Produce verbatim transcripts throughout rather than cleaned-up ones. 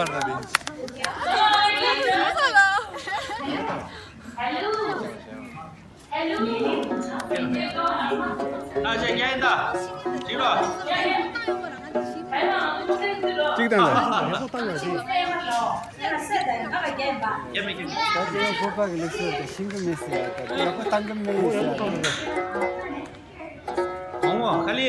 ཨ་ཅེ་རྒྱན་ད། ཅིག་ལ། ཅིག་དང་། རྒྱན་མེད་རྒྱན་མེད། ད་དེ་ཡང་བོད་པ་གི་ལུགས་སྲོལ་དེ་ཤེས་གི་མེད་ཟེར་ཡ་ད་དེ་ཡག་པོ་བཏང་གི་མེད་ཟེར་ཡ་ད། ཨོང་ཨོང་ཁ་ལི།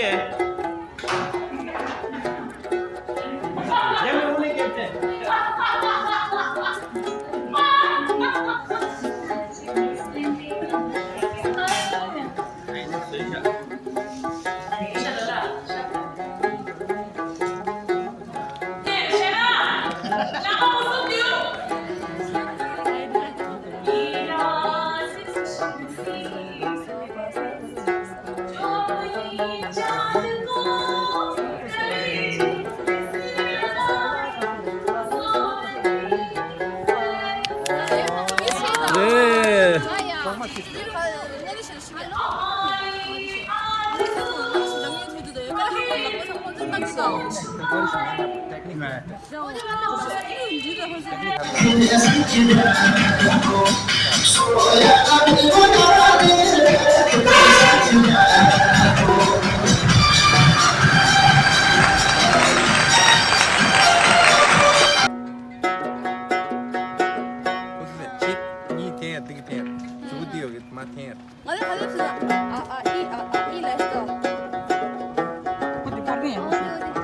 གཉིས་འཐེན་ཡ། འདི་གི་འཐེན་ཡ། གཟུགས་པོ་འདི་ཡོད་གི་མ་འཐེན་ཡ། ང་ལ་ག་ལེབ་སོང་། ཨ་ཨ་ཨི་ཨ་ཨ་ཨི་ལ་ཤི་ཏོ། ཁོ་དེ་ཕར་གི་ཡང་ཨོ་དེ་ཨོ་དེ།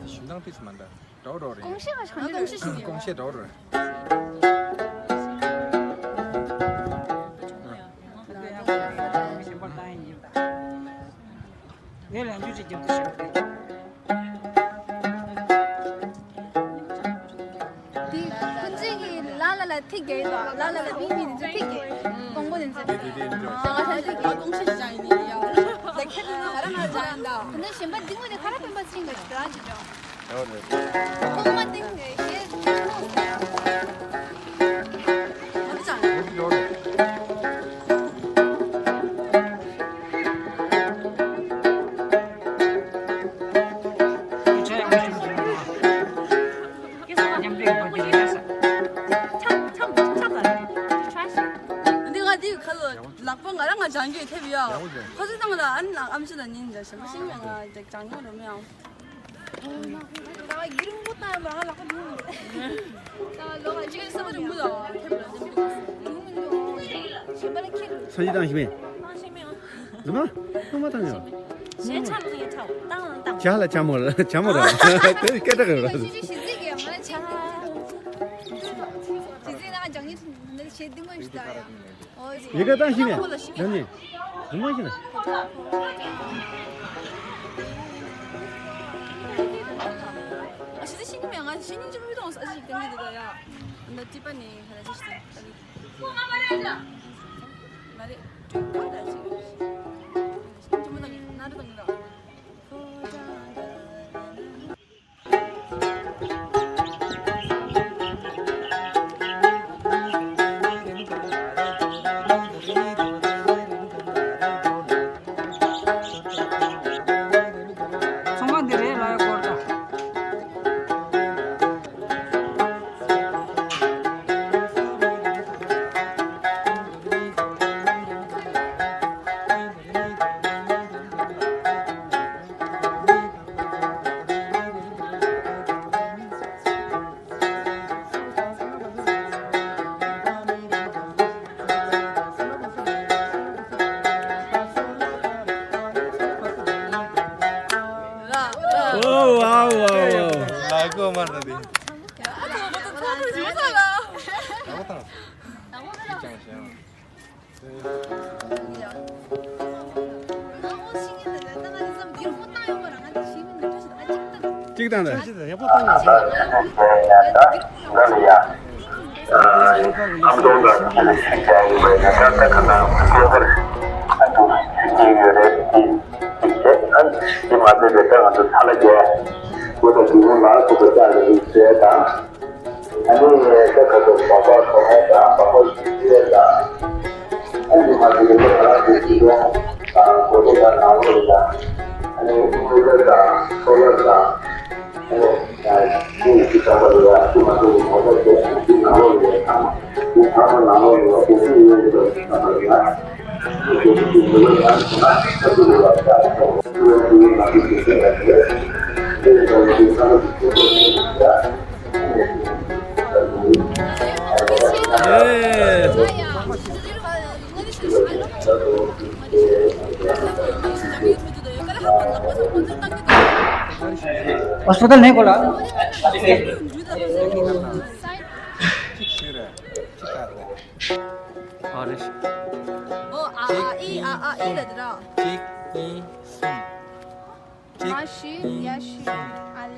ཞུ་དང་ཕིས་མ་འདྲ། འགྲོ་རོགས་རེད། ཀོང་ཤེས་ང་ཞིག་ཀོང་ཤེས་ཀོང་ཤེས་འགྲོ་རོགས། ངས་ལན་རྒྱུ་ཅིག་རྒྱབ་ཏུ་ཞུ་རེད། དེ་ཁོ་ཚོས་ཀྱི་ལ་ལ་ལ་ཐིག་རྒྱག་ཡོད་དོ། ལ་ལ་ལ་མིག་མིག་དེ་ཚོ་ཐིག་རྒྱག་ཡོད། གོང་གོ་དེ་ཚོ། དེ་དེ་དེ་འགྲོ། ཨ་ང་ད་ཅིག་ཀོང་ཤེས་ཅིག་ཅང་ཡིན་ནི་ཡ། ད་ཁྱེད་ཚོ་ང་རང་ང་ཅང་ཡིན་ད། དེ་ནས་གཞན་པ་འདི་ངོས་ནས་ཁ་ར་སྟོན་པ་ཚིག་འགའ་ཞིག་རང་ཅིག་ཅང་། ཡོད་རེད། ཐོག་མ་སྟེང་ནས་ཤེས་ཐུབ་ཟེར། ཡོད་རེད། འདི་ང་འདི་ཁ་ལོ་ལག་པ་ང་རང་ང་སྦྱང་རྒྱུ་ཐེབས་ཡོད། ཁོ་ཚོ་དང་ལ་ཨ་ནི་ཨམ་ཆི་དང་ཉིན་འདྲ་ཞིམ་པོ་ཤིང་ཡང་ང་སྦྱང་མྱོང་རུང་མི་ཡང་། ད་ཡིན་རུང་པོ་ད་ལ་ལག་པ་འདུག་ད་ལོ་ང་ཅིག་ས་བ་རིང་པོ་ད་ཐེབས་ལ་འདུག་ཞིམ་པ་ལ་ཁྱེར། ས་ཡི་དང་ཞིམ་པས། ནང་ཞིམ་མེད། རྫུན་མ། ཐུག་མ་བཏང་ཡོད། ཞེ་ཆམ་ཐུག་ཡོད་ཐའོ་བཏང་བཏང་། ཇ་ལ་ཇ་མོ་ར་ཇ་མོ་ར། དེ་སྐད་གྲགས་རེད་ར། ཞེ་ཅིག་ཞེ་ཅིག་གི་མ་ཆ། ཞེ་ཅིག་ན་ལྗང་ནི་ཐུག་ནི་ཞེ་འདི་མོ་ཞིག་ད་ཡ། ཨོ་ཡི་གེ་བཏང་ཤེས་མེད། ལྗང་ནི། རྫུན་མ་ཤེས་ན། ཞེ་ཅིག་ཤེས་ནི་མེད། ང་ཤེས་ནི་ཅི་མི་གཏོང་ས་ཞིག་གཏན་གི་འདུག་ད་ཡ། ན་ཏི་པ་ནི་ཧ་ལ་ཞེ་ཞིག་ད་ལི། ཚོང་པ་འདི་རེད་ལ་ཡ་སྐོར་ད། ཨོ་ཝའོ་ཝའོ་ཝའོ། ལ་གོ་མ་ན་དེ། ལ་གོ་དང་། ཅང་ཞང་། ང་ཨོ་ཤི་ཉན་ད་ད་ང་འདི་ཙམ་འདིར་ཧོ་ཏང་ཡོད་པ་རང་ང་འདི་ཤི་མིན་ད་ ཅིག་དང་ད། ད་ལ་ཡ། ཨམ་དོང་དང་ཁྱི་ལ་ཞིག་ཀྱང་ཡོད་པའི་ན་ད་ད་ག་ན་སྐྱེ་བར་ཨ་ཏུ་ཞིག་ཀྱང་ཡོད་རེད། དེ་དེ་བྱས་ཨ་དེ་མ་ཚད་པའི་ད་ང་ཚོ་ཚ་ལ་རྒྱལ་བོ་དང་རྒྱལ་བོ་ལ་སོགས་པ་ཅག་གི་རིགས་བྱས་དང་། ཨ་ནི་ད་ག་ཚོད་སྦག་སྦག་གྲོང་ཡ་དང་སྦག་སྦག་ཞིག་ཡ་དང་། ཨ་ནི་མ་ཚད་པའི་ད་ང་ཚོ་ཞིག་ཀྱང་དང་གོ་ལེ་དང་ནང་ལོགས་ལ་ཨ་ནི་ཀུ་ལ་དང་སོ་ལ་དང་། ཨོ་ཨ་ཨ་ཨི་ཨ་ཨི་ལ་དྲ། གཅིག་གཉིས་གསུམ། གཅིག་མ་ཤི་གཉིས་ཡ་ཤི་གསུམ། ཨ་